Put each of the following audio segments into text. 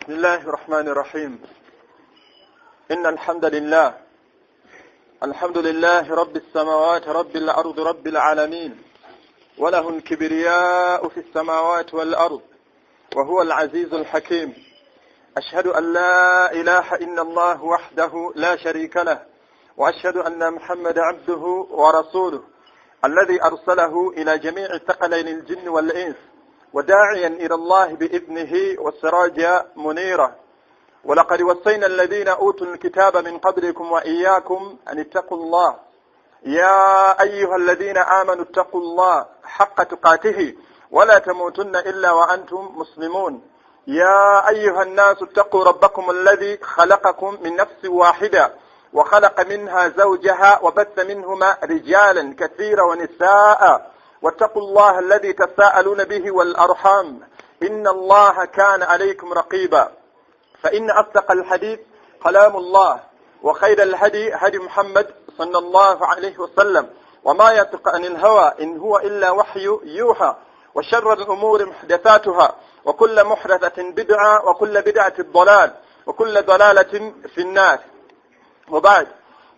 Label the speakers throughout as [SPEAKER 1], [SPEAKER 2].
[SPEAKER 1] بسم الله الرحمن الرحيم. إن الحمد لله، الحمد لله رب السماوات رب الأرض رب العالمين، وله الكبرياء في السماوات والأرض، وهو العزيز الحكيم. أشهد أن لا إله إلا الله وحده لا شريك له، وأشهد أن محمد عبده ورسوله الذي أرسله إلى جميع ثقلين الجن والإنس، وداعيا إلى الله بإذنه والسراج منيرا. ولقد وصينا الذين أوتوا الكتاب من قبلكم وإياكم أن اتقوا الله، يا أيها الذين آمنوا اتقوا الله حق تقاته ولا تموتن إلا وأنتم مسلمون. يا أيها الناس اتقوا ربكم الذي خلقكم من نفس واحدة وخلق منها زوجها وبث منهما رجالا كثيرا ونساء، واتقوا الله الذي تساءلون به والأرحام إن الله كان عليكم رقيبا. فإن أصدق الحديث كلام الله، وخير الهدي هدي محمد صلى الله عليه وسلم، وما ينطق عن الهوى إن هو إلا وحي يوحى، وشر الأمور محدثاتها، وكل محدثة بدعة، وكل بدعة ضلال، وكل ضلالة في النار. وبعد،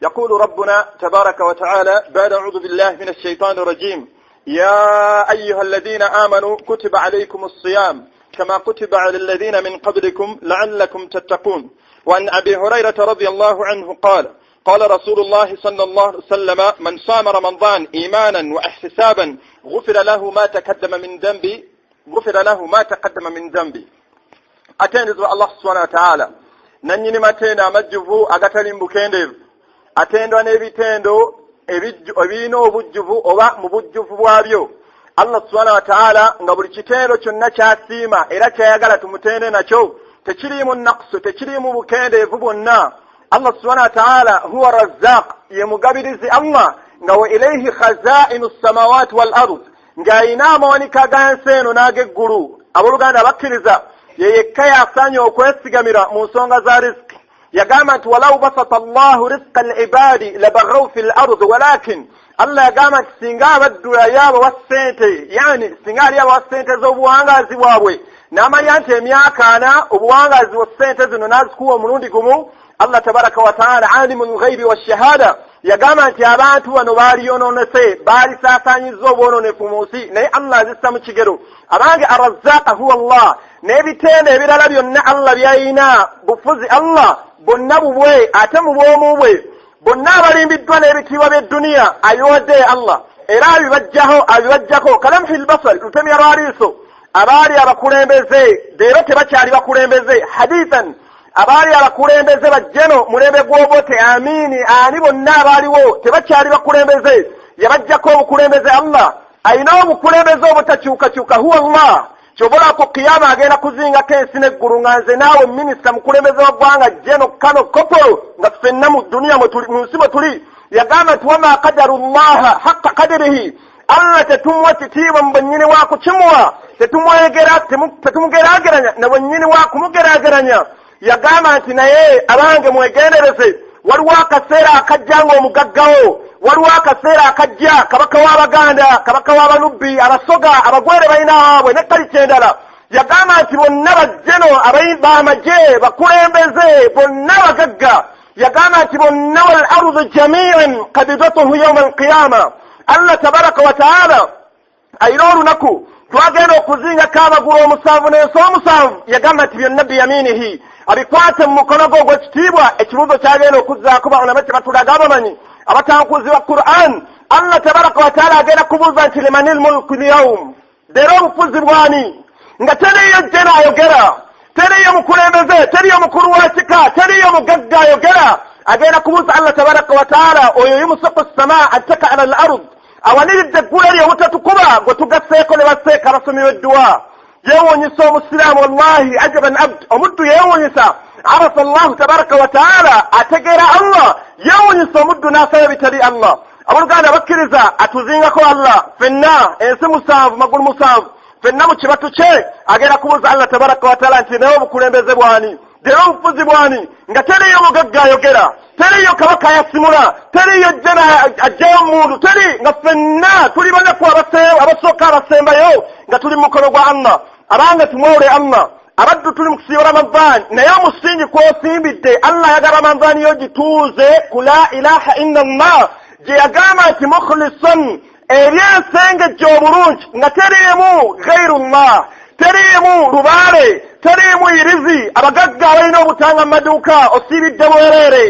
[SPEAKER 1] يقول ربنا تبارك وتعالى بعد أعوذ بالله من الشيطان الرجيم: يا أيها الذين آمنوا كتب عليكم الصيام كما كتب على الذين من قبلكم لعلكم تتقون. وعن أبي هريرة رضي الله عنه قال: قال رسول الله صلى الله عليه وسلم: من صام رمضان إيمانا واحتسابا غفر له ما تقدم من ذنبه، غفر له ما تقدم من ذنبه. Atendezebwa Allah subhanahu wataala, nannyini matendo amajjuvu agatali mubukendeevu, atendwa n'ebitendo ebirina obujjuvu oba mu bujjuvu bwabyo. Allah subhanahu wataala nga buli kitendo kyonna kyasiima era kyayagala tumutende nakyo, tekiriimu nakusu, tekiriimu bukendeevu bwonna. Allah subhanahu wataala huwa razzaq, ye mugabirizi Allah, nga wa ilaihi khazainu samawati wal ard, ng'ayina amawanika ga nsi eno n'ag'eggulu. Abooluganda bakkiriza, ye yekka yasaanye okwesigamira mu nsonga za riziki. Yagamba nti walau basata llahu rizqa al ibadi labaghaw fi l ard, walakin Allah yagamba nti singa abaddu yali abawa ssente, yani singa ali abawa ssente z'obuwangaazi bwabwe, n'amanya nti emyaka 40 obuwangaazi bwa ssente zino n'azikuwa omulundi gumu, Allah tabaraka wataala alimu lghaibi washahada yagamba nti abantu bano baaliyonoonese, baalisaasaanyizza obwononefu mu nsi, naye Allah azissa mu kigero. Abange, arrazaaqa huwa Allah, n'ebitendo ebirala byonna Allah byayina, bufuzi Allah bonna bubwe, ate mu bwomu bwe bonna abalimbiddwa n'ebitiibwa by'edduniya abiwadde Allah, era abibajjaho, abibajjako kalamhi lbasari, lutemya lwaliiso. Abaali abakulembeze leero tebakyali bakulembeze. Hadithan, abaali abakulembeze bajjeno mulembe gw'Obote, Amini, ani, bonna abaaliwo tebakyali bakulembeze, yabajjako obukulembeze. Allah ayina obukulembeze obutakyukakyuka, huwa Allah. Kyobola ku kiyama agenda kuzingako ensi n'eggulu nga nze naawe minisita, mukulembeze wa ggwanga, jeno, kano, kopolo, nga ffenna mu duniya mu nsi mwe tuli. Yagamba nti wama qadaru llaha haqa qadirihi, Allah tetumuwa kitiibwa mu bwennyini wa kukimuwa, tetumugeraageranya na bwennyini wa kumugerageranya. Yagamba nti naye abange mwegendereze, waliwo akaseera akajja nga omugaggawo, waliwo akaseera akajja kabaka w'Abaganda, kabaka w'Abanubbi, Abasoga, Abagwere balina waabwe ne kalica endala. Yagamba nti bonna bajjeno bamagye, bakulembeze bonna, bagagga. Yagamba nti bonna wal ardu jamian qabidatuhu yauma alqiyama. Allah tabaraka wataala ayina olunaku twagenda okuzingako amagulu omusanvu n'ensi omusanvu. Yagamba nti byonna biyaminihi, abikwate mu mukono gwe ogw'ekitiibwa. Ekibuuzo kyagenda okuzzaako, baulama kye batulaga, abamanyi abatankuzi wa Quran, Allah tabaraka wataala agenda kubuuza nti limani lmulku lyaum, leero obufuzi bwani? Nga teriyo jjena ayogera, teriyo mukulembeze, teriyo mukulu wa kika, teriyo mugagga ayogera. Agenda kubuuza Allah tabaraka wataala, oyo yumsiku ssamaa an taka ala al ard, awaniridde eggulu eryo obutatukuba gwe tugasseeko ne baseeka abasomi b'edduwa. Yeewuunyisa omusiraamu, wallahi ajaban abd, omuddu yeewuunyisa. Arafa Allahu tabaraka wataala, ategeera Allah, yeewuunyisa omuddu n'asaba ebitali Allah. Abooluganda bakkiriza, atuzingako Allah ffenna ensi musanvu magulu musanvu, ffenna mu kibatu kye. Agenda kubuuza Allah tabaraka wataala nti naye obukulembeze bwani, leero obufuzi bwani? Nga teriyo mugagga ayogera, teriyo kabaka ayasimula, teriyo jjana ajjayo mundu, teri, nga ffenna tuli banaku abasooka abasembayo, nga tuli mu mukono gwa Allah. Abanga tumwole Allah. Abaddu tuli mu kusiiba Ramadhan, naye omusingi kw'osimbidde, Allah ayagala Ramadhan yo gituuze ku la ilaha illa Allah gye yagamba nti mukhlisan, eri ensengejja obulungi nga teriimu ghairullah, teriimu lubaale, teriimu irizi, abagagga abalina obutanga mu maduuka. Osiibidde bwereere.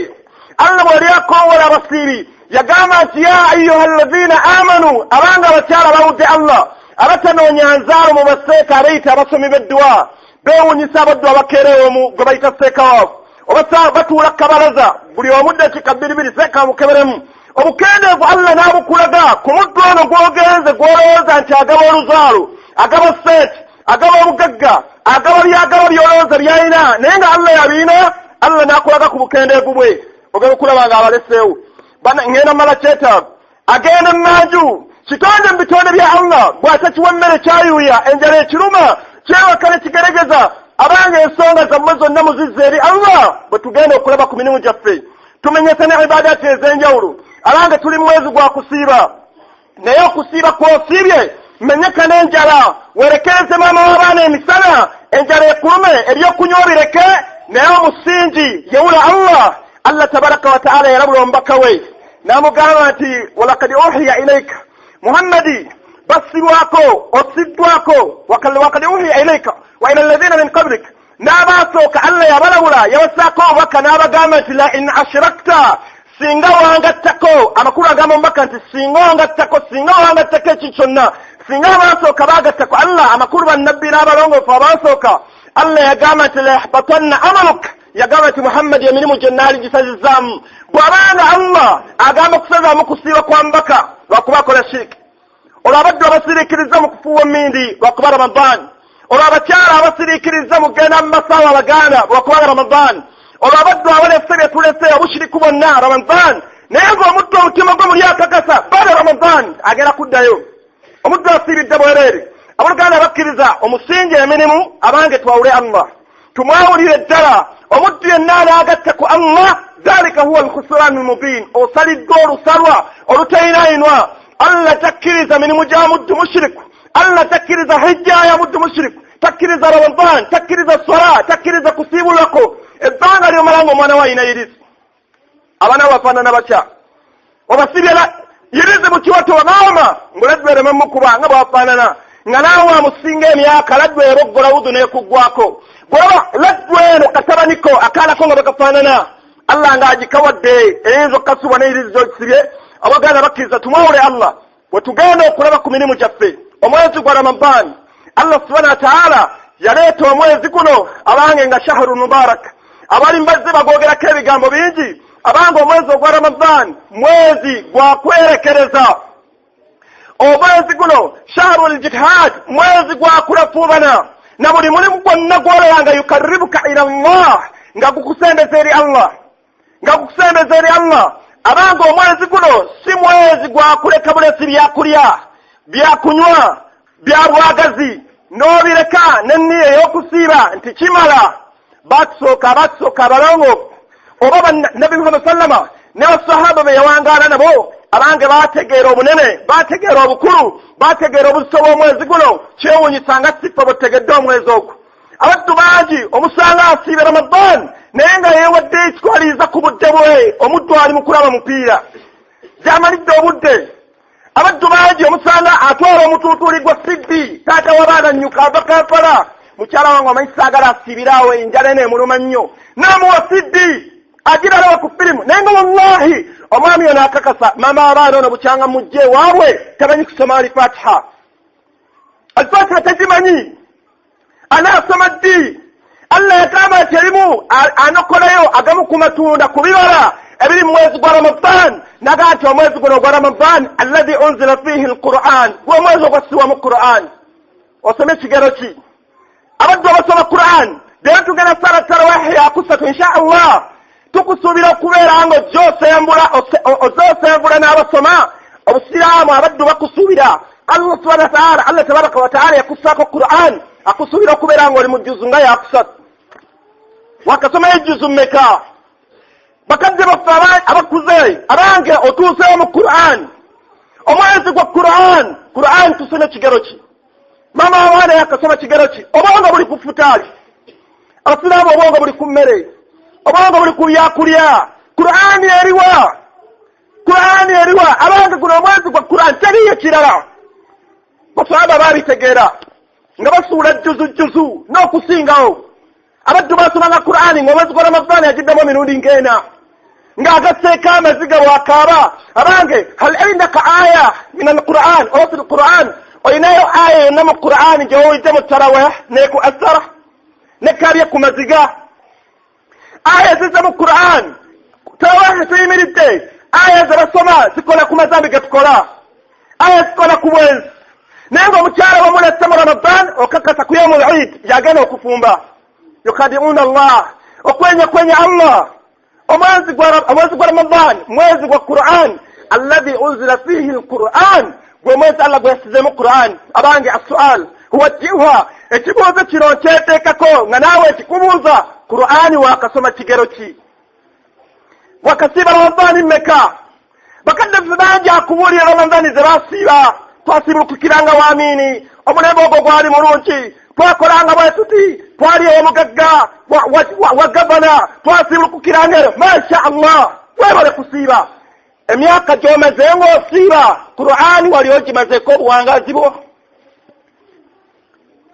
[SPEAKER 1] Allah bw'ali akoowola abasiibi yagamba nti ya ayuha alladhina amanu, abanga abakyala bawudde Allah, abatanoonya nzaalo mu baseeka abayita abasomi b'edduwa, beewuunyisa abaddu abakeerewo omu gwe bayita seeka waabwe, oba batuula kabalaza buli omu ddakiika bbiri bbiri, seeka mukeberemu. Obukendeevu Allah n'abukulaga ku muddu ono gw'ogenze gw'olowooza nti agaba oluzaalo, agaba sente, agaba obugagga, agaba byagaba by'olowooza by'alina, naye nga Allah yabiina. Allah n'akulaga ku bukendeevu bwe. Ogenda okulaba nga abaleseewo, ŋŋenda mala kyetaago, agenda emmanju. Kitonde mu bitonde bya Allah bw'atakiwa mmere kyayuuya, enjala ekiruma, kyewaka ne kigeregeza. Abanga ensonga zammwe zonna muzizza eri Allah. Bwe tugenda okulaba ku mirimu gyaffe, tumenyese ne ibadati ez'enjawulo. Abange, tuli mu mwezi gwa kusiiba, naye okusiiba kw'osiibye menyeka n'enjala, werekereze maama w'abaana emisana, enjala ekulume, ebyokunywa obireke, naye omusingi yewula Allah. Allah tabaraka wataala yalabula omubaka we n'amugamba nti walakad uhiya ilaika Muhammadi, bassibwako, ossiddwako, wakad uhiya ilaika wa ila alladhina min qablik, n'abaasooka Allah yabalabula, yabasaako obubaka n'abagamba nti la in ashrakta, singa wangattako. Amakulu agamba omubaka nti singa wangattako, singa wangattako ekintu kyonna, singa abaasooka baagattako Allah, amakulu bannabbi n'abalongoofu abaasooka, Allah yagamba nti layahbatanna amaluk, yagamba nti Muhammadi, emirimu gye naali gisazizaamu. Bw'abanga Allah agamba kusazaamu kusiiba kwa mbaka lwakuba akola shiriki, olwo abaddu abasiriikiriza mu kufuuwa emindi lwakuba Ramadaani, olwo abakyala abasiriikiriza mu kugenda mu masawo abaganda lwakuba Ramadaani, olwo abaddu abalese bye tulese obushiriku bwonna Ramadaani, naye ng'omuddu omutima gwe muli akakasa bada Ramadaani agenda kuddayo, omuddu asiibidde bwereere. Abooluganda bakkiriza, omusingi emirimu, abange twawule Allah, tumwawulire ddala. Omuddu yenna anaagatta ku Allah, dhalika huwa alkhusran almubin, osaliddwa olusalwa olutayinaayinwa. Allah takkiriza mirimu gya muddu mushiriku, Allah takkiriza hijja ya muddu mushiriku, takkiriza Ramadan, takkiriza swala, takkiriza kusiibulako. Ebbanga lyomala nga omwana we ayina yirizi, abaana bafaanana batya? Obasibye yirizi mu kiwato, maama nguladdwa ereme mukuba nga bwafaanana, nga naawe amusinga emyaka, laddwa eboggola wudu n'ekuggwako. Bw'oba laddwa eno katabaniko akaanako nga bwekafaanana, Allah ng'agikawadde eyinza okukasubwa n'eyirizi gy'ogisibye. Abaganda bakkiriza, tumwawule Allah. Bwe tugenda okulaba ku mirimu gyaffe, omwezi gwa Ramadan, Allah subhana wa taala yaleeta omwezi guno, abange, nga shahru mubarak. Abali mbazze bagoogerako ebigambo bingi. Abange, omwezi ogwa Ramadan mwezi gwa kwerekereza. Omwezi guno shahru ljihad, mwezi gwa kulafuubana na buli mulimu gwonna gwolaba nga yukaribuka ila Allah, nga gukusembeza eri Allah, nga gukusembeza eri Allah. Abange, omwezi guno si mwezi gwa kuleka bulesi byakulya, byakunywa, bya bwagazi n'obireka nenniya ey'okusiiba nti kimala. Batusooka, abatusooka abalongoofu, oba Nabbi Muhammad sallama ne basahaba be yawangaala nabo, abange bategeera obunene, bategeera obukulu, bategeera obuzito bw'omwezi guno. Kyewuunyisa nga siffe bwetutegedde omwezi ogwo. Abaddu bangi omusanga asiibe Ramadan, naye nga yeewadde ekitwaliriza ku budde bwe, omuddu ali mu kulaba mupiira gyamalidde obudde. Abaddu bangi omusanga atwala omutuutuuli gwa siddi, taata w'abaana nnyuka ava Kampala, mukyala wange omanyi saagala asiibiraawo, enjala eno emuluma nnyo, n'amuwa siddi agiralawa ku firimu. Naye nga wallahi omwami ono akakasa, maama w'abaana ono bukyanga mujje ewaabwe tamanyi kusoma Alifatiha, Alifatiha tagimanyi, anaasoma ddi? Allah yagamba nti erimu anokolayo agamu ku matunda, ku bibala ebiri mu mwezi gwa Ramadan, nagaa nti omwezi guno ogwa Ramadan alladhi unzila fihi alquran, gwe omwezi ogwassibwamu Quran. Osome ekigero ki? Abaddu abasoma Quran leero tugenda sala tarawahi yakusatu, insha Allah. Tukusuubira okubeera nga ojja osembula, ozze osembula n'abasoma obusiraamu. Abaddu bakusuubira. Allah subhana wataala, Allah tabaraka wataala yakussaako Quran, akusuubira okubeera nga oli mujjuzu nga yakusatu. Wakasomayo ejjuzu mmeka? Bakadde baffe abakuze, abange, otuuseyo mu Quran, omwezi gwa Quran. Quran tusome kigero ki? Maama w'abaana yakasoma kigero ki? Obanga buli ku futaali. Abasiraamu obwongo buli ku mmere, obwongo buli ku byakulya. Qur'ani eriwa? Qur'ani eriwa? Abange, guno omwezi gwa Qur'an, teriyo kirala. Basahaba babitegeera nga basuula jjuzu n'okusingawo. Abaddu basomanga Qur'ani ng'omwezi gwa Ramadhaani agiddamu emirundi ng'ena, ng'agasseeko amaziga bwakaaba. Abange, hal indaka aya min alquran oba fi lquran? Olinayo aya yonna mu Qur'ani gyewowulidde mu taraweh neku athara nekabye ku maziga? Aya zize mu Qur'an, taraweh tuyimiridde, aya ze basoma zikola ku mazambi getukola, aya zikola ku bwenzi. Naye nga omukyala bamulese mu Ramadan, okakasa ku yaumu lid yagenda okufumba. Yukadiuna Allah, okwenya kwenya Allah. Omwezi gwa Ramadan mwezi gwa Quran, alladhi unzila fihi lquran, gwe mwezi Allah gwe yasizemu Quran. Abange, assual huwa jiha, ekibuuzo kino nkyeteekako nga naawe ekikubuuza: Qur'ani wakasoma kigero ki? Wakasiiba Ramadani mmeka? Bakadde ffe bangi akubuulira Ramadani ze basiiba. Twasiibulukukiranga waamiini, omulembe ogwo gwali mulungi, twakolanga bwe tuti, twali omugagga wa gavana, twasiibulukukiranga ero. Masha Allah, webale kusiiba. Emyaka gy'omaze ng'osiiba, Qur'ani wali ogimazeeko obuwangazi bwo?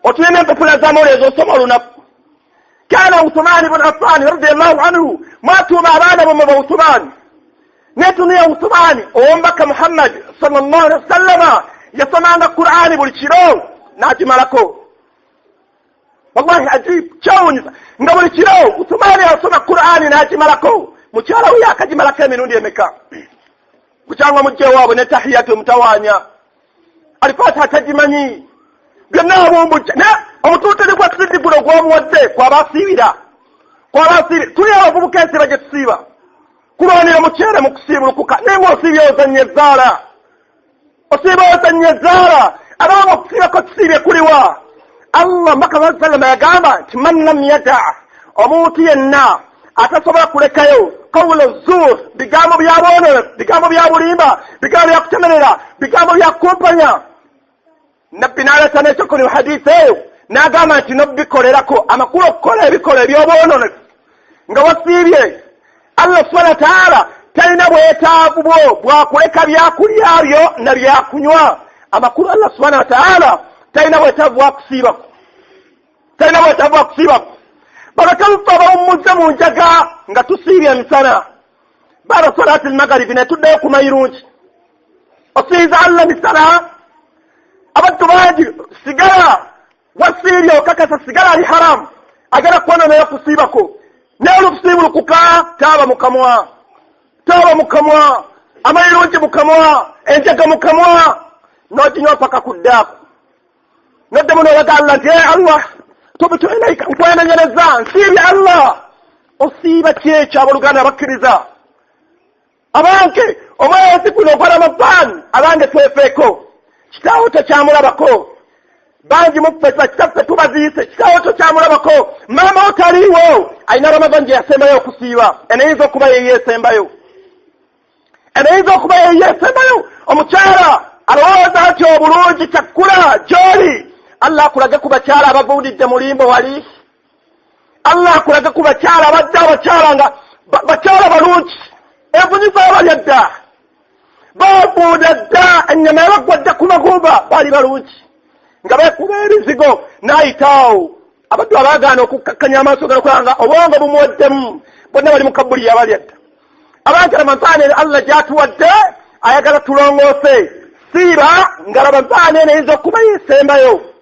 [SPEAKER 1] Otulina empapula z'amawulire z'osoma olunaku. Kana Uthumani bun Affani radiallahu anhu, mwatuuma abaana bamwe ba Uthumani. Netunuya Uthumani owomubaka Muhammad sallallahu alaihi wasallama yasomanga Qur'ani buli kiro n'agimalako. Wallahi ajib, kyawunyisa nga buli kiro Uthumani asoma Qur'ani n'agimalako. Mukyala we yakagimalako emirundi emeka? Kukyangwa mujje waabwe ne tahiyatu emutawaanya, alifatiha tagimanyi, byonna abumbujja. Naye omutuutiri gwa sidi guno gwomuwadde kwaba asiibira, kwaba asiibira. Tuli abavubuka, ensiba gye tusiiba kulwanira mukyere mu kusiibulukuka. Naye ngaosiibye ozannya ezaala, osiiba ozannya ezaala. Abanga okusiibako tusiibye kuliwa? Allah mbaka wa sallama yagamba nti man lam yada, omuntu yenna atasobola kulekayo qawla zur, bigambo bya bwonone, bigambo bya bulimba, bigambo bya kutemerera, bigambo bya kukumpanya. Nabbi n'aleeta n'ekyokoni mu hadisi eyo n'agamba nti nobikolerako amakulu, okukola ebikola ebyobwononefu nga wasiibye, Allah subhana wataala talina bwetaavu bwo bwakuleka byakulya byo na byakunywa. Amakulu, Allah subhana wataala talina bwetaavu bwakusiibako, talina bwetaavu bwakusiibako. Baleke ffe abawummuze mu njaga nga tusiibye emisana, bada salati lmagaribi netuddayo ku mayirungi. Osiiza Allah misana. Abantu bangi sigala wasiibye, okakasa sigala ali haramu, agenda kwononayo kusiibako. Naye olukusiibulukuka, taaba mukamwa, taaba mukamwa, amayirungi mukamwa, enjaga mukamwa, noginywa paka kuddaako. Noddemu nolaga Allah nti, Allah, tubtu ilaika, nkwenenyereza, nsiibye. Allah, osiiba kyekyo? Abooluganda abakkiriza, abange, omwezi guno ogwa Ramadan, abange, twefeeko. Kitaawo tokyamulabako. Bangi muffe bakitaffe tubaziise. Kitaawo tokyamulabako, maama wo taliiwo. Alina Ramadan gye yasembayo okusiiba, eneyinza okuba yeyeesembayo, eneyinza okuba yeyeesembayo. Omukyala alowooza nti obulungi kyakkula gyoli. Allah akulage ku bakyala abavundidde mulimbo wali. Allah akulage ku bakyala abadde abakyala nga bakyala balungi, envunyi zaabalya dda, baavunda dda, ennyama yabaggwa dda ku magumba. Baali balungi nga beekuba ebizigo n'ayitaawo. Abaddu abaagaana okukkakkanya amaaso ganokulaba nga obwongo bumuweddemu, bonna bali mu kabbuli, yabalya dda. Abantu, Ramadaani eno Allah gyatuwadde ayagala tulongoose. Siiba nga Ramadaani eno eyinza okuba yesembayo.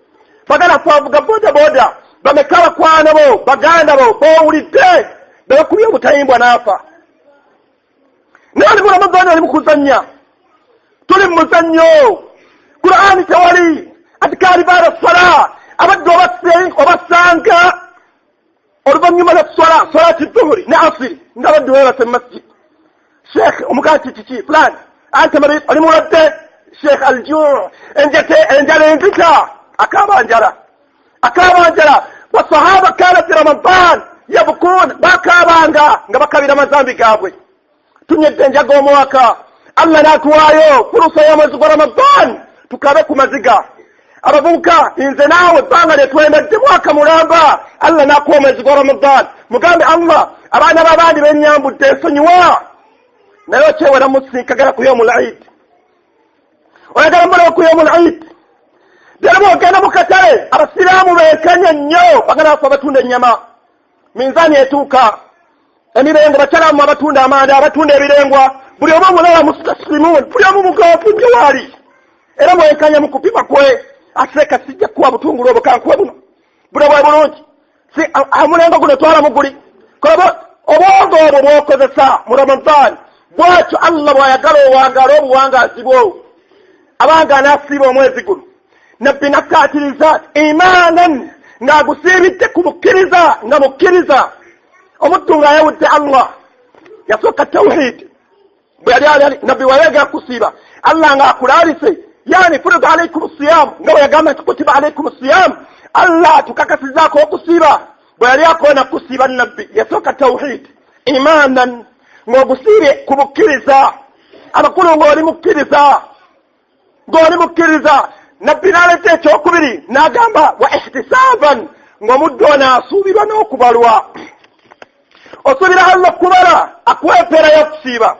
[SPEAKER 1] Bagala twavuga boda boda, bameka bakwana bo, baganda bo bowulidde bebakubye obutayimbwa n'afa? Naye oli mu Ramadaani, oli mu kuzannya, tuli mu muzannyo. Qur'ani tewali, adkaari baada sala. Abaddu obasanga oluvannyuma lwa swala, salati dhuhuri ne asiri, nga abaddu bebase mu masjid. Sheekh omugati kiki fulan, anta marid, oli mulwadde? Sheekh, aljuu, enjate, enjala enzita. Akaaba njala, akaaba njala. Basahaba kana fi Ramadan yabukun, bakaabanga nga bakabira amazambi gaabwe. Tunywedde enjaga omwaka, Allah n'atuwaayo furusa y'omwezi gwa Ramadan tukabe ku maziga. Abavubuka, nze naawe, ebbanga lyetwendedde mwaka mulamba, Allah nakuwa omwezi gwa Ramadan. Mugambe Allah, abaana b'abandi benyambudde, ensonyiwa, naye okyewera musinkagala ku yomul Eid. Oyagala mbulawo ku yomul Eid. Ddala bwogenda mu katale, abasiraamu benkanya nnyo. Baganda bafe abatunda ennyama, minzaani etuuka emirengo. Bakyalamu abatunda amanda, abatunda ebirengwa, buli omu omulala mustaslimun, buli omu mugonvu nnyo waali, era mwenkanya mu kupima kwe. Aseeka sijja kukuwa butungulu obwo, kankuwe buno, buno bwe bulungi, si omulengo guno, twala muguli. Kolaba obwongo obwo bwokozesa mu Ramadan. Bwatyo Allah bw'ayagala owangaala obuwangaazi bwo. Abanga anaasiiba omwezi guno, Nabbi nakkaatiriza imaanan, ng'agusiibidde ku bukkiriza, nga mukkiriza, omuddu ng'ayawudde Allah. Yasooka tawhid. Bwe yali ali Nabbi wayagala kusiiba, Allah ng'akulaalise, yani furida alaikum siyam, nga bwe yagamba nti kutiba alaikum siyam, Allah atukakasizaako okusiiba. Bwe yali akoona kusiiba, Nabbi yasooka tawhid, imaanan, ng'ogusiibye ku bukkiriza, amakulu ng'oli mukkiriza, ng'oli mukkiriza. Nabbi n'aleeta ekyokubiri n'agamba wa ihtisaaban, ng'omuddu ono asuubirwa n'okubalwa. Osuubira Allah okubala, akuwa empeera y'okusiiba.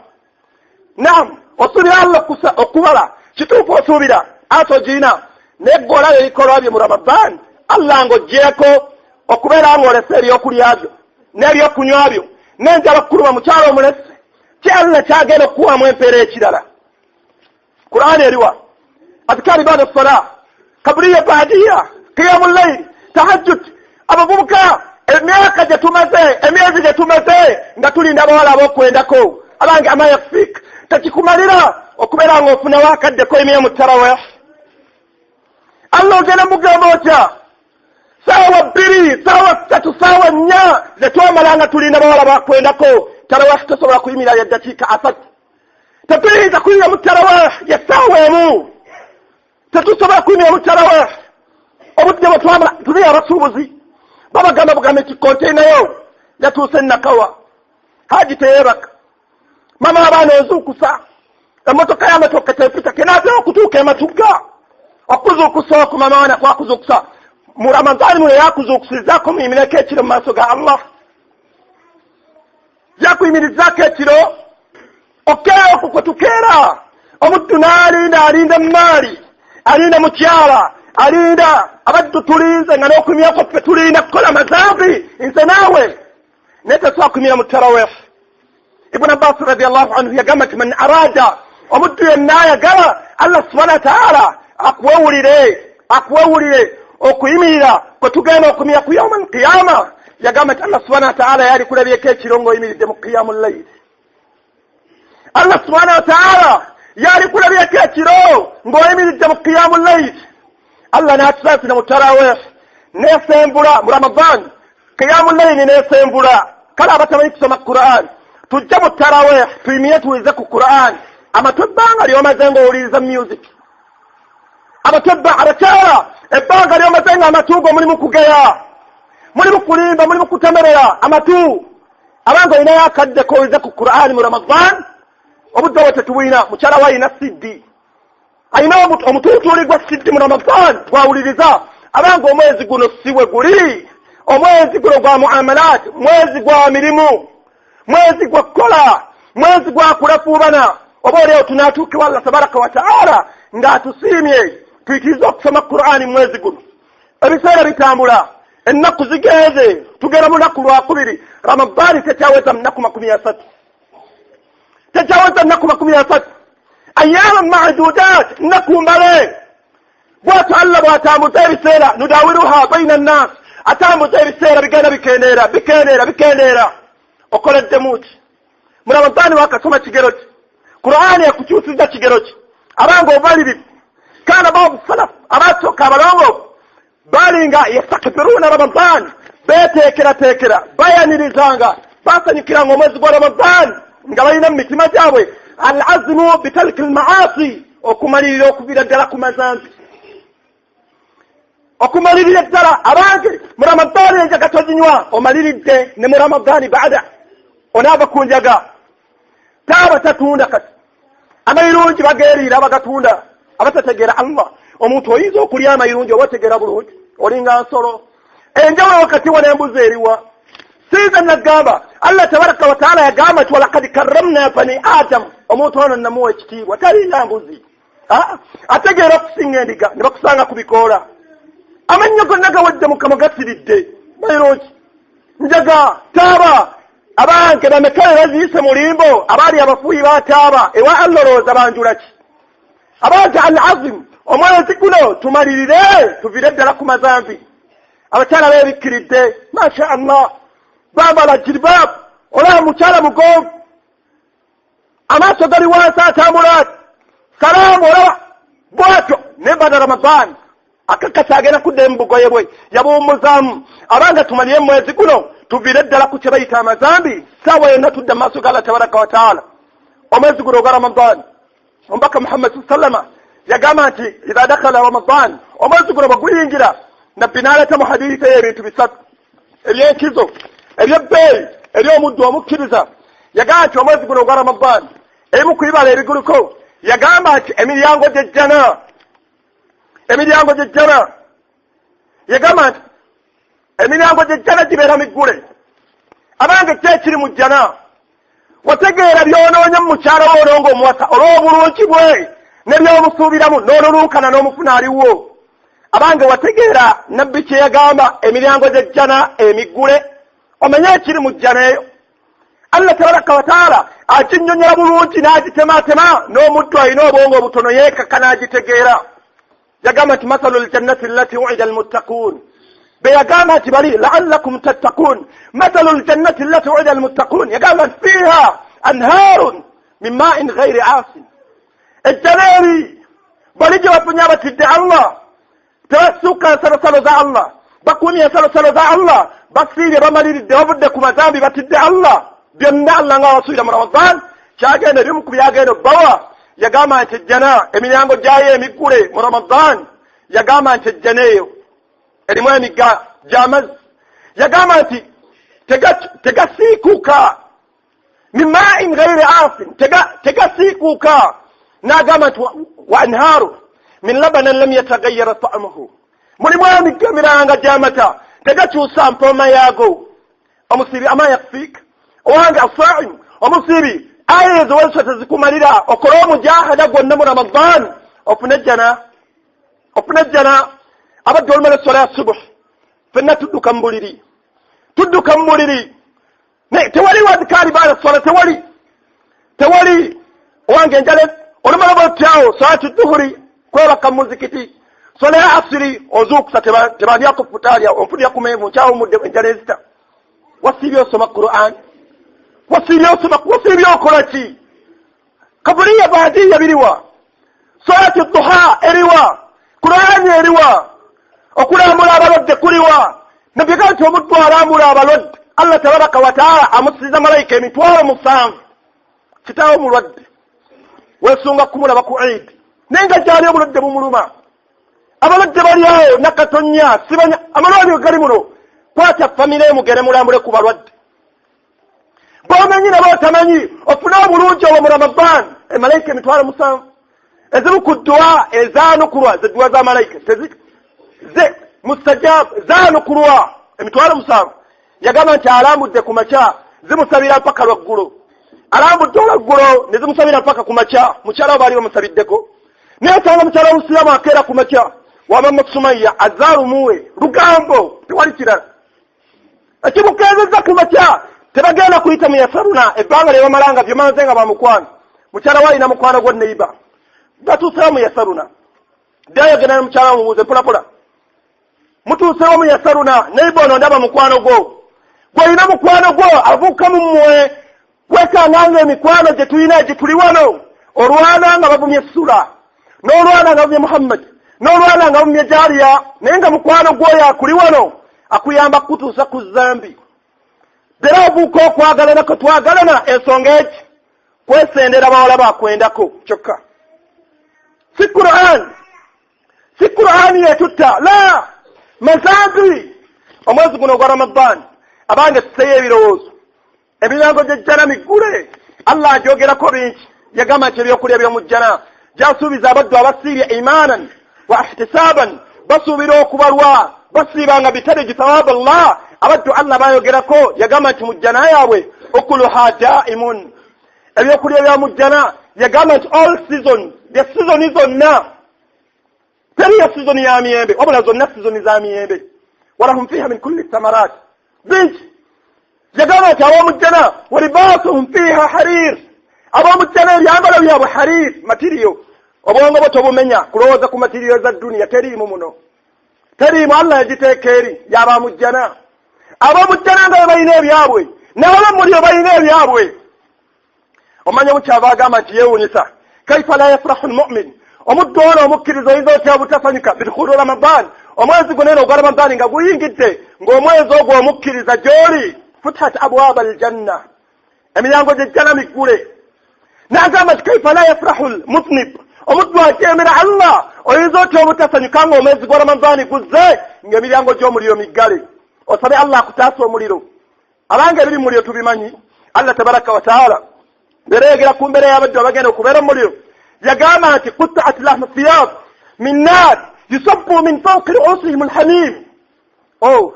[SPEAKER 1] Nam, osuubira Allah okubala, kituufu osuubira ate ogiina, naye gwe olaba ebikolwa bye mu Ramadan, Allah ng'ogyeko okubeera ng'olese ebyokulya byo n'ebyokunywa byo n'enjala okukuluma, mukyalo omulese, ki Allah kyagenda okukuwamu empeera ekirala? Qur'ani eriwa? Adhkari bada sala, kabuliya, badiya, qiyamu llaili, tahajjud. Abavubuka, emyaka gye tumaze, emyezi gye tumaze nga tulinda abawala ab'okwendako, abange, ama yakfik, tekikumalira okubeera ng'ofunawo akaddeko emya mu tarawih? Allah ogenda mugamba otya? Saawa 2, saawa 3, saawa 4 zetwamala nga tulinda bawala bakwendako, tarawih tosobola kuyimirira ya ddakiika 30. Tetuyinza kuyingira mu tarawih ya ssaawa 1, tetusobola kuyingira mu tarawih. Obudde bwe twamala tuli abasuubuzi babagamba bugambe nti konteinayo yatuuse Nakawa, haji teyeebaka, mama abaana ozuukusa, emmotoka y'amatooke tepita, kenaatera okutuuka ematugga. Okuzuukusa okwo mama wana kwakuzuukusa mu Ramadaani muno, yakuzuukusizaako muyimireko ekiro mu maaso ga Allah, yakuyimirizaako ekiro. Okeera okwo kwe tukeera, omuddu n'alinda, alinda emaali, alinda mukyala, alinda abaddu. Tulinze nga n'okumyako ffe tulinda kukola mazambi, nze naawe, naye tesobola kumira mu tarawih. Ibuni Abbas radiallahu anhu yagamba nti man arada, omuddu yenna ayagala Allah subhana wataala akuwewulire, akuwewulire okuyimirira kwe tugenda okumira ku yauma alqiyama, yagamba nti Allah subhana wataala yali kulabyeko ekiro ng'oyimiridde mu qiyamu llaili. Allah subhana wataala yali kulabyeko ekiro ng'oyimiridde mu qiyamu llaili. Allah n'atusaasira mu tarawih nesembula mu Ramadan, qiyamu llaili nesembula. Kale abatamanyi kusoma Quran, tujje mu tarawih tuyimire, tuwulize ku Quran. Amatu ebbanga lyomaze ng'owuliriza music, amatu ebba, abakyala ebbanga lyomaze nga amatu go mulimu kugeya, mulimu kulimba, mulimu kutemerera amatu, abanga olinayo akadde kowulize ku Quran mu Ramadan? Obudde obwo tetubulina. Mukyala we alina CD, alina omutuutuuli gwa CD mu Ramadan gwawuliriza. Abanga omwezi guno siwe guli, omwezi guno gwa muamalat, mwezi gwa mirimu, mwezi gwa kukola, mwezi gwa kulafuubana. Oba oliawo tunaatuukiwa Allah tabaraka wataala ng'atusiimye, tuyitirize okusoma Qur'ani mwezi guno. Ebiseera bitambula, ennaku zigenze, tugenda mu lunaku lwakubiri. Ramadaani tekyaweza mu nnaku 30, tekyaweza nnaku 30, ayama madudat, nnaku mbale. Bwatyo Allah bw'atambuza ebiseera, nudawiruha baina nnas, atambuza ebiseera, bigenda bikendeera, bikendeera, bikendeera. Okoleddemu ki mu Ramadaani? Wakasoma kigero ki? Qur'ani ekukyusiza kigero ki? Abanga obumalirivu, kana babu salaf, abasooka abalongoofu balinga yastakbiruuna Ramadan, beteekerateekera, bayanirizanga, basanyukiranga omwezi gwa Ramadan, nga balina mu mitima gyabwe al azimu bitariki lmaasi, okumalirira okuviira ddala ku mazambi, okumalirira ddala. Abange, mu Ramadaani enjaga toginywa, omaliridde. Ne mu Ramadaani baada onaava ku njaga, taaba tatunda. Kati amayirungi bageeriira abagatunda, abatategeera Allah. Omuntu oyinza okulya amayirungi oba otegeera bulungi, olinga nsolo. Enjawulo wakati wa n'embuzi eriwa? Sinza nagamba Allah tabaraka wataala yagamba nti walakad karramna bani Adamu, omuntu ono namuwa ekitiibwa, talinga mbuzi, ategeera okusinga endiga. Ne bakusanga ku bikoola, amannyo gonna gawadde mukama gasiridde mayirungi, njaga, taaba. Abange, bameka be baziise mu limbo abaali abafuuyi bataaba ewa Allah? Olowooza banjula ki? Abange, al azimu, omwezi guno tumalirire, tuvire ddala ku mazambi. Abakyala beebikkiridde, masha Allah, bambala jilbab. Olaba mukyala mugonvu, amaaso gali wansi, atambula ati salaamu, olaba bwatyo. Naye bada Ramadan akakasa agenda kuddayo mu bugoye bwe yabuwummuzaamu. Abanga tumalire mu mwezi guno, tuviire ddala ku kye bayita amazambi. Saawa yonna tudda mu maaso ga Allah tabaraka wataala. Omwezi guno ogwa Ramadan, omubaka Muhammad sallama yagamba nti idha dakhala Ramadan, omwezi guno bwe guyingira, nabbi n'aleeta mu hadiisi eyo ebintu bisatu ebyenkizo, ebyebbeeyi eri omuddu omukkiriza. Yagamba nti omwezi guno ogwa Ramadan, ebimu ku bibala ebiguliko, yagamba nti emiryango gy'ejjana, emiryango gy'ejjana, yagamba nti emiryango gy'ejjana gibeera miggule. Abange, ki ekiri mu jjana? Wategeera byonoonya mu mukyala wo olwo ng'omuwasa olw'obulungi bwe ne by'omusuubiramu, n'olulunkana n'omufuna aliwo. Abange, wategeera nabbi kye yagamba, emiryango gy'ejjana emiggule? Omanye ekiri mu jjana eyo? Allah tabaraka wataala akinnyonnyola bulungi n'agitematema, n'omuddu alina obwongo obutono yeekaka n'agitegeera. Yagamba nti mathalu ljannati allati uida almuttaqun, be yagamba nti bali laallakum tattaqun. Mathalu ljannati allati uida almuttaqun, yagamba nti fiiha anhaarun min ma'in ghairi asin. Ejjana eri bali gye bafunye abatidde Allah, tebasuuka nsalosalo za Allah, bakuumye ensalosalo za Allah, basiibye, bamaliridde, bavudde ku mazambi, batidde Allah. Byonna Allah nga babasuubira mu Ramadan kyagenda, ebimu ku byagenda obbawa, yagamba nti ejjana emiryango gyayo emiggule mu Ramadan. Yagamba nti ejjana eyo erimu emigga gy'amazzi, yagamba nti tegasiikuuka, min ma'in ghairi asin, tegasiikuuka. N'agamba nti wa anhaaru min labanan lam yatagayyara ta'muhu, mulimu emigga emiranga gy'amata, tegakyusa mpooma yaago. Omusiibi, ama yakfiik, owange asaimu omusiibi, aya ezo wezisa tezikumalira okole omujahada gwonna mu Ramadan ofune ejjana, ofune ejjana. Abadde olumala eswala ya subuhi, fenna tudduka mu buliri, tudduka mu buliri. Tewali wadikaali baada swala, tewali, tewali. Owange, enjala olumala bwotyawo salati duhuri, kwebaka mu muzikiti. Swala ya asiri ozuukusa, tebandyako futaalya, onfunira ku menvu, nkyawumudde, enjala ezita. Wasiibye osoma Quran? Wasiibye osoma? Wasiibye okola ki? Kabuliya baadiya biriwa? Salati duha eriwa? Qurani eriwa? Okulambula abalwadde kuliwa? Nabyaga nti omuddu alambula abalwadde, Allah tabaraka wataala amusiza malayika 70,000. Kitaawo mulwadde, wesunga kumulaba ku Eid, naye nga gyali obulwadde bumuluma. Abalwadde bali awo nakatonya, sibanya amalwaliro gali muno. Kwata famire mugere mulambule ku balwadde bomanyi nabo otamanyi, ofune obulungi obwo mu Ramadan. Emalayika 70,000, ezimu ku dduwa ezaanukulwa, zedduwa za malayika ze mustajabu zaanukulwa 70,000. Yagamba nti alambudde ku makya, zimusabira mpaka lwaggulo. Alambudde olwaggulo, ne zimusabira mpaka ku makya. Mukyala wo baali bamusabiddeko? Naye osanga mukyala omusiraamu akeera ku makya, waba Musumaya azaalumuwe lugambo, tewali kirala ekimukeezezza ku makya. Tebagenda kuyita mu yasaruna ebbanga lye bamala nga byomanze nga bamukwano. Mukyala we alina mukwano gwa neiba, batuusewo mu yasaruna, ddayo genda ne mukyala mubuuze mpolapola. Mutuusewo mu yasaruna, neiba ono ndaba mukwano gwo, gwolina mukwano gwo avuuka mu mmwe. Kwekanga nga emikwano gye tulina gye tuli wano, olwana nga bavumye Sula, n'olwana nga bavumye Muhammad, n'olwana nga bavumye Jariya, naye nga mukwano gwoyo akuli wano akuyamba kukutuusa ku zambi. Dera obuuka okwagalana kwe twagalana, ensonga eki kwesendera bawala bakwendako kyokka, si Quran, si Qur'ani yetutta la mazambi. Omwezi guno ogwa Ramadan, abange, tuseyo ebirowoozo. Emiryango gy'ejjana miggule. Allah agyogerako bingi. Yagamba nti ebyokulya by'omujjana gyasuubiza abaddu abasiibye imanan. Wa ihtisaban, basuubira okubalwa, basiiba nga bitariji thawaba Allah. Abaddu Allah bayogerako, yagamba nti mujjana yaabwe ukuluha daimun, ebyokulya bya mujjana. Yagamba nti all season, bya sizoni zonna, teriyo sizoni ya miyembe, wabula zonna sizoni za miyembe. Walahum fiha min kulli thamarat, bingi. Yagamba nti ab'omujjana walibasuhum fiha harir, ab'omujjana ebyambalo byabwe harir matiriyo. Obwongo bwo tobumenya kulowooza ku matiriyo za duniya, teriimu muno, teriimu. Allah yagiteeka eri yabamujjana. Ab'omujjana nga bwe balina ebyabwe, n'abamuliro balina ebyabwe. Omanya mukyava agamba nti yeewunyisa, kaifa la yafrahu lmumin, omuddu ono omukkiriza oyinza otya obutasanyuka bidukhulu Ramadan, omwezi guno eno ogwa Ramadaani nga guyingidde, ng'omwezi ogwo omukkiriza gy'oli futihat abwaba aljanna, emiryango gyejjana miggule. N'agamba nti kaifa la yafrahu lmuznib, omuddu ajeemera Allah, oyinza otya obutasanyuka nga omwezi gwa Ramadaani guzze ng'emiryango gy'omuliro miggale? Osabe Allah akutaasa omuliro. Abanga ebiri mu muliro tubimanyi. Allah tabaraka wataala mbeera yogera ku mbeera y'abaddu abagenda okubeera mu muliro, yagamba nti kutaat lahmu thiyab min nar yusabbu min fawqi ruusihim alhamim. Oh,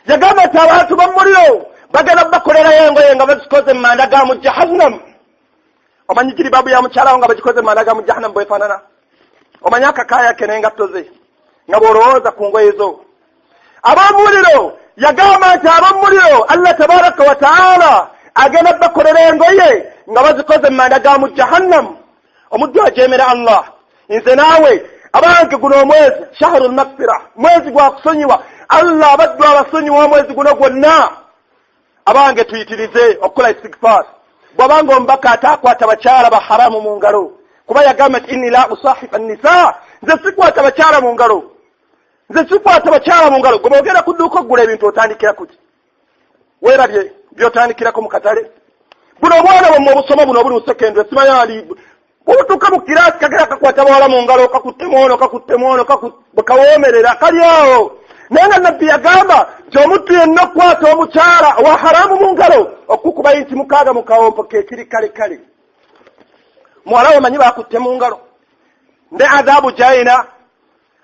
[SPEAKER 1] yagamba nti abantu b'omuliro bagenda bakolerayo engoye nga bazikoze mu manda ga mu Jahannam. Omanyi jiribabu ya mukyalawo nga bagikoze mu manda ga mu Jahannam bwefaanana? Omanyi akakaaya ke n'engatto ze nga bw'olowooza ku ngoye zo? Ab'omuliro, yagamba nti ab'omuliro Allah tabaraka wa taala agenda bakolera engoye nga bazikoze mu manda ga mu Jahannam. Omuddu ajeemera Allah, nze naawe, abange, guno omwezi shahru lmagfira, mwezi gwa kusonyiwa. Allah abaddu abasonyiwa omwezi guno gwonna. Abange, tuyitirize okukola istigfar. Bw'abanga omubaka ate akwata bakyala ba haramu mu ngalo, kuba yagamba nti inni la usahiba nisa, nze sikwata bakyala mu ngalo, nze sikwata bakyala mu ngalo. Gwe boogera ku dduuka okugula ebintu, otandikira kuti? Weerabye byotandikirako mu katale? Buno obwana bwammwe obusoma buno obuli mu secondary, simanyi ali butuuka mu kiraasi, kagera kakwata bawala mu ngalo, kakuttemu ono, kakuttemu ono, bwekawoomerera kali awo. Naye nga nabbi yagamba nti omuntu yenna okukwata omukyala owa haramu mu ngalo, okukuba inti 60 mu kawompo kekiri kale kale. Muwala we manyi bakutte mu ngalo, nde adhabu gyayina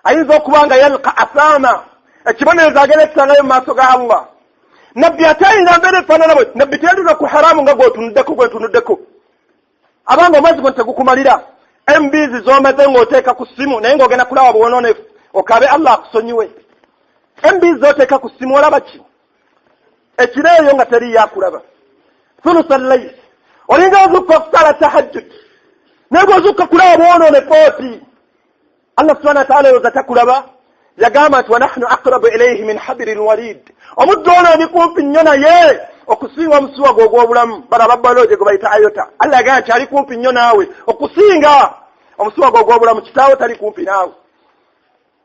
[SPEAKER 1] ayinza okuba nga yalka athama, ekibonerezo agenda kisangayo mu maaso ga Allah. Nabbi ate ayina mbeera efaanana bwe. Nabbi teyalina ku haramu nga gweotunuddeko, gwetunuddeko. Abanga omwezi guno tegukumalira MBs z'omaze ng'oteeka ku ssimu, naye ng'ogenda kulaba bwononefu, okabe Allah akusonyiwe. MBs z'oteeka ku ssimu, olaba ki ekiro eyo nga teriyo akulaba? Thulutha llail olinga ozukka okusala tahajjud, naye bw'ozukka kulaba bwononefu oti Allah subhana wataala yoza takulaba. Yagamba nti wanahnu aqrabu ilaihi min habiri lwarid, omuddu ono oli kumpi nnyo naye okusinga omusuwa gwe ogw'obulamu. Bano ababiology gwe bayita iota. Allah yagamba nti ali kumpi nnyo naawe okusinga omusuwa gwe ogw'obulamu. Kitaawo tali kumpi naawe,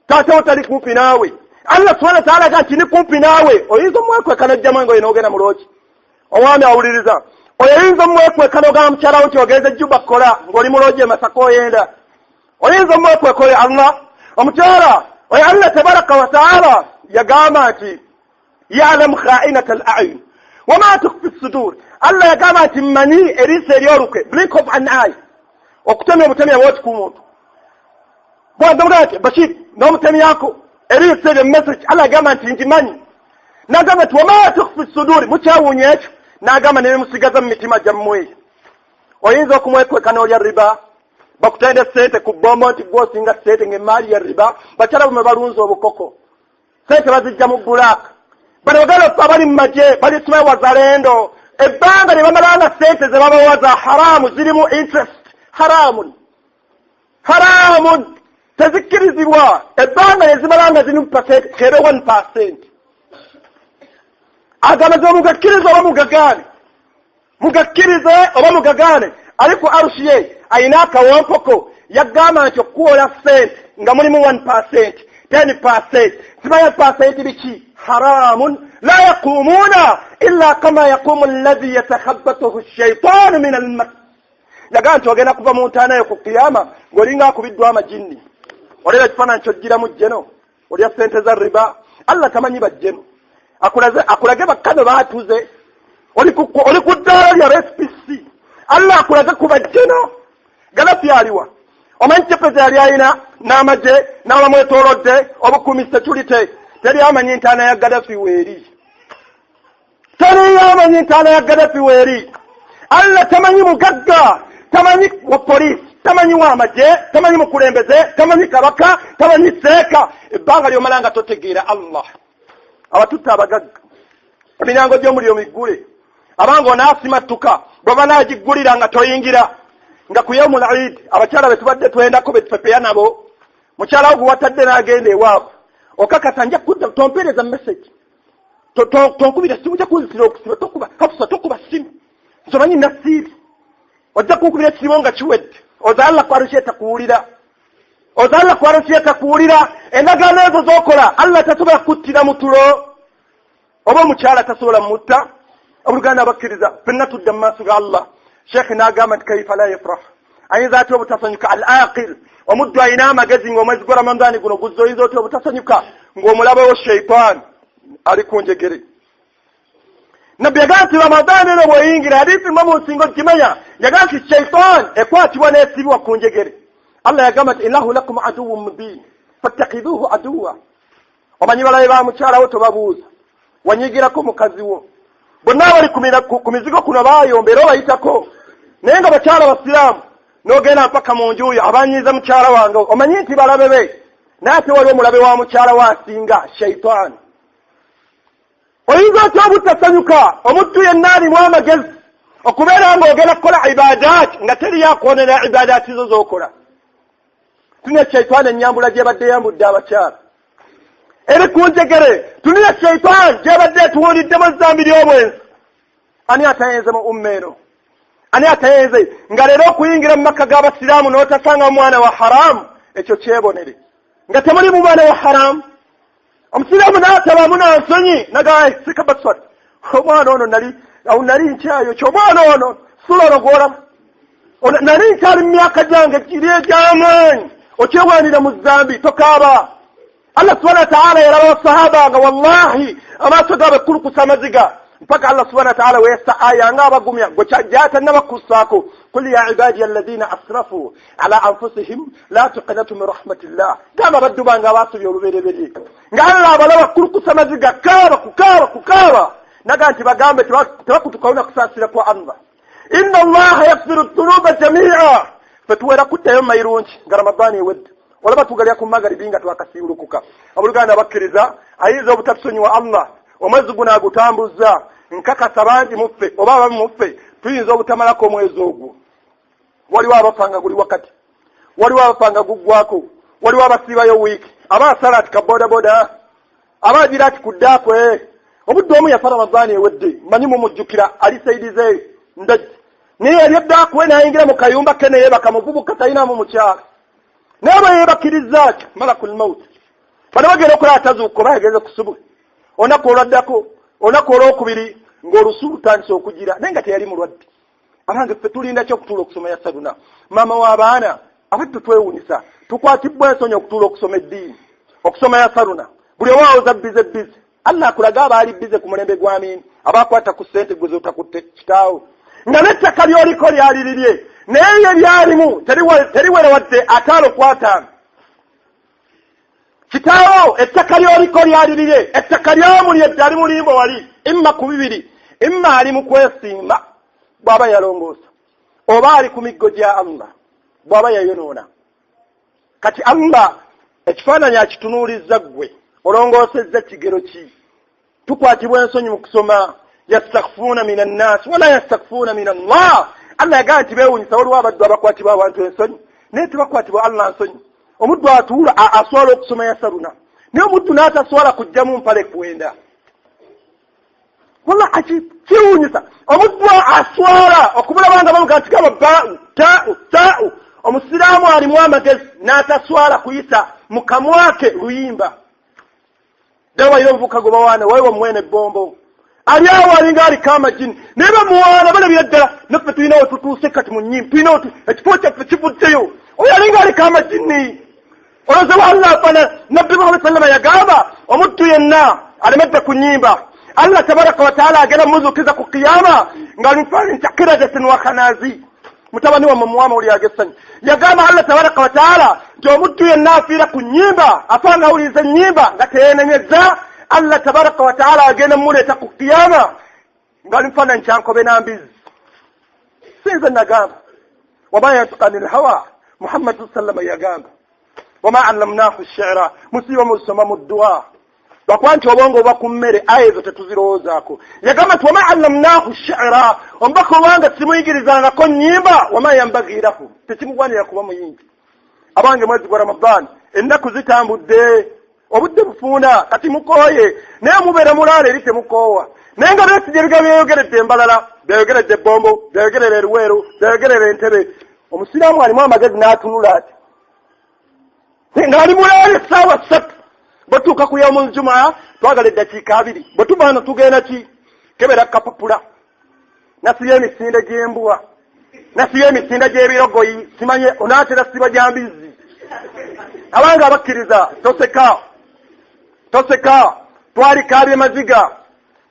[SPEAKER 1] taatawo tali kumpi naawe. Allah subhana wataala agamba nti ni kumpi naawe. Oyinza omwekweka nojjamu engoye n'ogenda mu looki? Omwami awuliriza oyo, oyinza omwekweka n'ogamba mukyalawo nti ogenze Juba kukola, ng'oli mu loogi e Masaka oyenda? Oyinza omwekweka oyo Allah? Omukyala oyo, Allah tabaraka wataala yagamba nti yalamu khainata al ayun wama tukfi sudur. Allah yagamba nti mmanyi eriiso eryolukwe, blink of an eye, okutemya obutemya bwoti ku muntu bwagamugaa nti Bashir n'omutemyako eriiso eryo, message Allah yagamba nti ngimanyi. Nagamba nti wama tukfi suduri, mukyewuunya ekyo? N'agamba nebimusigaza mu mitima gyammwe. Oyinza okumwekweka n'olya riba, bakutende sente ku bombo nti gwosinga sente, ngaemaali ya riba. Bakyala bamwe balunze obukoko, sente bazijja mu black. Bano bagala ffe abali mu magye, bali simanyi wazalendo, ebbanga lye bamalanga sente ze babawa za haramu, zirimu interest, haramun, haramun, tezikkirizibwa. Ebbanga lye zimalanga zirimu percent kebe 1%. Agamba mugakkirize oba mugagaane, mugakkirize oba mugagaane, ali ku arushi ye ayina akawompoko. Yagamba nti okuwola sente nga mulimu 1%, 10%, simanya percent biki, haramun. La yaqumuuna illa kama yaqumu alladhi yatakhabatuhu shaitanu min almas. Yagamba nti ogenda kuva mu ntaana yo ku kiyama ng'olinga akubiddwa amajinni. Olaba ekifaananyi kyojjiramu jjeno, olya sente za riba. Allah tamanyi bajjeno, akulage bakkano baatuze. Oli ku ddaala lya SPC, Allah akulage ku bajjeno. Gadafi aliwa? Omanyi kyepeza yali ayina N'amagye n'abamwetoolodde obukuumi, security, teri amanyi ntaana ya Gadafi weeri. Teriyo amanyi ntaana ya Gadafi weeri. Allah tamanyi mugagga, tamanyi wa poliisi, tamanyi w'amagye, tamanyi mukulembeze, tamanyi kabaka, tamanyi seeka. Ebbanga lyomala nga totegeera Allah abatutta abagagga, emiryango gy'omuliro miggule. Abanga onaasimattuka bwe banaagiggulira nga toyingira, nga ku yawmul Eid abakyala be tubadde twendako betupepeya nabo, mukyala wo gwe watadde n'agenda ewaabwe, okakasa nja kudda, tompeereza message, tonkubira simu, ojja kunzitira okusiba. Tokuba Hafusa, tokuba simu, nsomanyi nasiibi, ojja kunkubira ekisibo nga kiwedde. Oza Allah kwaruki etakuwulira, oza Allah kwaruki etakuwulira. Endagaano ezo zokola, Allah tasobola kuttira mutulo, oba omukyala tasobola mutta. Oluganda abakkiriza, fenna tudda mu maaso ga Allah. Sheekhe n'agamba nti kaifa la yafrah, ayinza atya obutasanyuka al aqil, omuddu alina amagezi, ng'omwezi gwa Ramadaani guno guzza, oyinza otya obutasanyuka ng'omulabawo sheitaani ali ku njegere? Nabbi yagamba nti Ramadaani eno bw'oyingira, hadisi mba mu nsingo gimanya, yagamba nti sheitaani ekwatibwa n'esibibwa ku njegere. Allah yagamba nti innahu lakum aduwun mubin fattakidhuhu aduwa. Omanyi balabe ba mukyalawo, tobabuuza, wanyigirako mukazi wo, bonna abali ku mizigo kuno bayomba era obayitako, naye nga bakyala basiraamu, n'ogenda mpaka mu njuyo, abanyiiza mukyala wange, omanyi nti balabe be. Naye ate wali omulabe wa mukyala we asinga shaitaani. Oyinza otya obutasanyuka, omuddu yenna alimu amagezi, okubeera ng'ogenda kukola ibadaati nga teriyo akwonera ibadaati zo z'okola? Tuna shaitaani ennyambula gyebadde yambudde abakyala eri ku njegere. Tunira shaitaani gyebadde etuwuliddemu ezambi ly'obwenzi. Ani atayenze mu umma eno? Ani atayenze nga leero okuyingira mu maka g'abasiraamu n'otasanga mwana wa haramu? Ekyo kyebonere nga temuli mu mwana wa haramu. Omusiraamu n'atabamu nansonyi nagaa sikabaswat omwana ono nali awo nali nkyayo kyo omwana ono sula ono gwolaba nali nkyali mu myaka gyange giri egy'amaanyi. Okyewaanira mu zambi, tokaaba. Allah subhana wataala yalaba basahaba nga wallahi amaaso gaabwe kulukusa amaziga, mpaka Allah subhana wataala weyassa aya nga abagumya gwe gyatannabakkussaako: qul ya ibadiya alladhina asrafu ala anfusihim la tuqnatu min rahmatillah. Gamba abaddu bange abaasubya olubereberye, nga Allah abalaba kulukusa maziga, kaaba kukaaba kukaaba, naga nti bagambe tebakutukawo na kusaasira kwa Allah. Inna Allaha yaghfiru dhunuba jamia. Fe tuwera kuddayo mayirungi nga Ramadaani ewedde, olaba tugalya ku magaribi nga twakasiibulukuka. Abooluganda abakkiriza, ayinza obutatusonyiwa Allah omwezi guno agutambuzza? Nkakasa bangi muffe oba abamu muffe tuyinza obutamalako omwezi ogwo. Waliwo abafa nga guli wakati, waliwo abafa nga guggwako, waliwo abasiibayo wiiki, aba asala ati kabodaboda, aba agira ati kuddaakwe. Obudde omu yafa Ramadaani ewedde, manyi mumujjukira, ali saidizeeyo ndajja, naye yali eddaakwe n'ayingira mu kayumba ke neyeebaka. Muvubuka, talinamu mukyala, naye bwe yeebakiriza ki malakul maut bano bagenda okulaba tazuuka oba yagenze kusubwe. Olunaku olwaddako, olunaku olwokubiri, ng'olusu lutandise okugira, naye nga teyali mulwadde. Abange, ffe tulinda ki okutuula okusoma ya saduna? Maama w'abaana, abadde twewunyisa, tukwatibwa ensonyi okutuula okusoma eddiini, okusoma ya saruna. Buli owaawoza busy busy. Allah akulaga abaali busy ku mulembe gwa Amini, abakwata ku ssente gwe zotakutte. Kitaawo nga n'ettaka lyoliko lyali lirye, naye ye lyalimu teriwera wadde 50 ku 50. Kitaawo ettaka lyoliko lyali lirye, ettaka lyamuli edde ali mulimbo wali imma ku bibiri, imma ali mu kwesimba bw'aba yalongoosa, oba ali ku miggo gya Allah bw'aba yayonoona. Kati Allah ekifaananyi akitunuulizza ggwe olongoosezza kigero ki? Tukwatibwa ensonyi mu kusoma. Yastakfuuna min annaasi wala yastakfuuna min Allah. Allah yagamba nti beewunyisa, waliwo abaddu abakwatibwa abantu ensonyi, naye tebakwatibwa Allah nsonyi. Omuddu atuula aswala okusoma yasaruna, naye omuddu n'ataswala kujjamu mpale kwenda. Walla kiwunyisa, omuddu aswala okubulaba nga bamuga nti gaba baau tau tau. Omusiraamu alimu amagezi n'ataswala kuyisa mu kamwake luyimba. Ddala walira omuvuka gwe bawaana, waliwo mwene ebbombo ali awo alinga aliko amagini, naye bamuwaana balabira ddala. Naffe tulina we tutuuse kati mu nnyimba, tulina ekifo kyaffe kivuddeyo. Oyo alinga aliko amagini, olowooza wa Allah afana? Nabbi Muhammad sallama yagamba omuddu yenna alemedde ku nnyimba, Allah tabaraka wataala agenda muzuukiza ku kiyama nga nti kiradatin wa khanazi. Mutabani wammwe muwa amawulire ag'essanyu. Yagamba Allah tabaraka wataala nti omuddu yenna afiira ku nnyimba, afa nga awuliriza ennyimba nga teyenenyeza, Allah tabaraka wataala agenda mumuleeta ku kiyama ngaali mufaananyi kyankobe na mbizi. Sinze nagamba, wama yantiku ani lhawa, Muhammadu sallama yagamba, wama allamnahu shira. Musiiba musoma mu dduwa lwakuba nti obwongo oba ku mmere, aya ezo tetuzirowoozaako. Yagamba nti wama allamnahu shira, omubaka obanga simuyigirizangako nnyimba, wama yambagirahu, tekimugwanira kuba muyimbi. Abange, mwezi gwa Ramadaani, ennaku zitambudde, obudde bufuuna, kati mukooye, naye mubeera mulaala eri temukoowa. Naye nga Besigye ebigambo byeyogeredde embalala, byayogeredde ebbombo, byayogerera eruweeru, byayogerera entebe, omusiraamu alimu amagezi n'atunula ati ng'ali mulaala essaawa 3. Bwe tuuka ku yaumul jumaa, twagala eddakiika 20. Bwe tuva wano tugenda ki kebera kapapula, nasibye emisinde gy'embwa, nasibye emisinde gy'ebirogoyi, simanye onaatera siba gya mbizzi. Abanga abakkiriza, toseka, toseka, twalikaabye maziga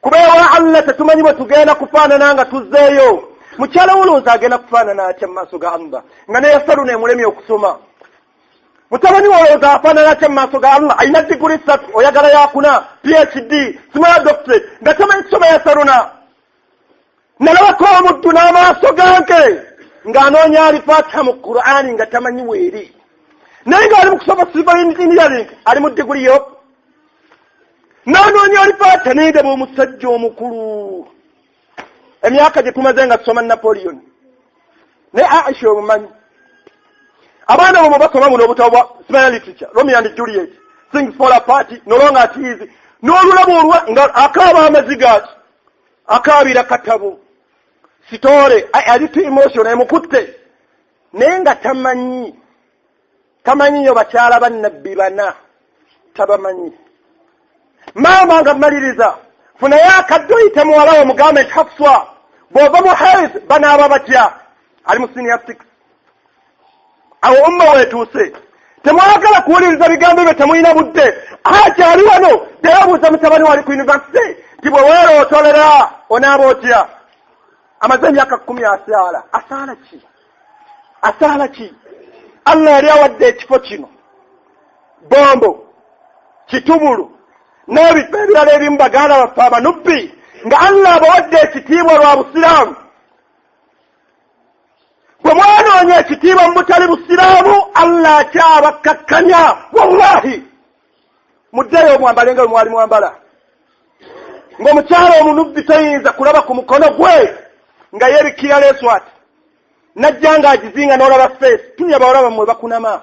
[SPEAKER 1] kubeewa Allah. Tetumanyi bwe tugenda kufaanana nga tuzzeeyo. Mukyala wolowooza agenda kufaanana atya mu maaso ga Allah nga neyasaluna emulemye okusoma? Mutabani wolowooza afaanana atya mu maaso ga Allah? Alina diguri 3, oyagala yakuna, PhD, simala doctorate, nga tamanyi kusoma yasaluna. Nalabako omuddu n'amaaso gange ng'anoonya alifatiha mu Qur'ani nga tamanyi weeri, naye ng'ali mu kusoma civil engineering, ali mu diguri yo, n'anoonya alifatiha. Naye ndaba omusajja omukulu, emyaka gye tumaze nga tusoma Napoleon naye Aisha omumanyi. Abaana bomwe basoma buno obutabo bwa simanya literature, Romeo and Juliet, Things Fall Apart, nolonga ati easy n'olulaba olwa nga akaaba amaziga ati akaabira katabo sitore ali too emotion emukutte, naye nga tamanyi, tamanyiyo bakyala bannabbi bana, tabamanyi. Maama nga mmaliriza, funayo akadde oyite muwala wo, mugambe nti Hafswa, bw'ova mu haid banaaba batya? Ali mu senior 6. Awo umma weetuuse, temwagala kuwuliriza bigambo ebyo, temulina budde. Akyali wano teyabuuza mutabani wali ku university nti bwe weerootolera onaaba otya? Amaze emyaka 10 asaala. Asaala ki? Asaala ki? Allah yali awadde ekifo kino Bombo, Kitubulu n'ebifo ebirala ebimu baganda baffe Abanubbi, nga Allah abawadde ekitiibwa lwa busiraamu. Bwe mwanoonya ekitiibwa mu butali busiraamu, Allah akyabakkakkanya. Wallahi, muddeyo mwambale nga bwe mwali mwambala, ng'omukyala omunubbi toyinza kulaba ku mukono gwe nga yeebikkira leesu ati najja ng'agizinga n'olaba face. Tunya bawala bammwe bakunama,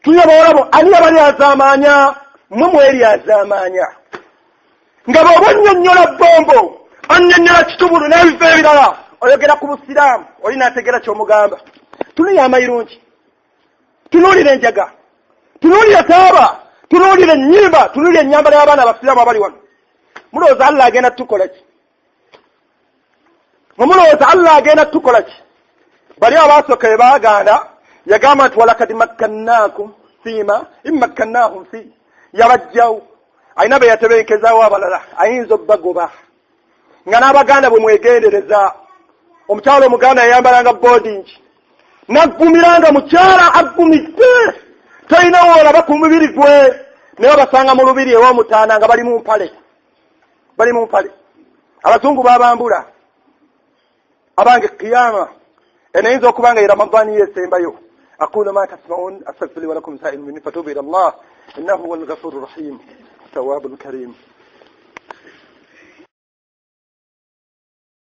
[SPEAKER 1] tunya bawala bo. Ani abali azaamaanya? Mmwe mweri azaamaanya nga bw'oba onnyonnyola Bombo, onnyonnyola Kitubulu n'ebifo ebirala, oyogera ku busiraamu, oli n'ategeera ky'omugamba. Tunuulira amayirungi, tunuulira enjaga, tunuulira taaba, tunuulira ennyimba, tunuulira ennyambala y'abaana abasiraamu abali wano. Mulowooza Allah agenda tukola ki? Mumulowooza Allah agenda tukola ki? Bali abaasooka bwe baagaana, yagamba nti walakad makkannakum fiima immakkannahum fi, yabajjawo. Alina be yatebenkezaawo, abalala ayinza obbagoba. Nga n'abaganda bwe mwegendereza, omukyalo omuganda yayambalanga boarding naggumira nga mukyala aggumidde, tolina woolaba ku mubiri gwe, naye obasanga mu lubiri ew'omutaana nga bali mu mpale, bali mu mpale. Abazungu babambula. Abange, kiyama enayinza okuba nga ye Ramadani yesembayo. Aqulu ma tasmaun, astagfir li walakum sair muminin, fatubu ila Allah, innahu huwa alghafuru rahim, tawabu lkarim.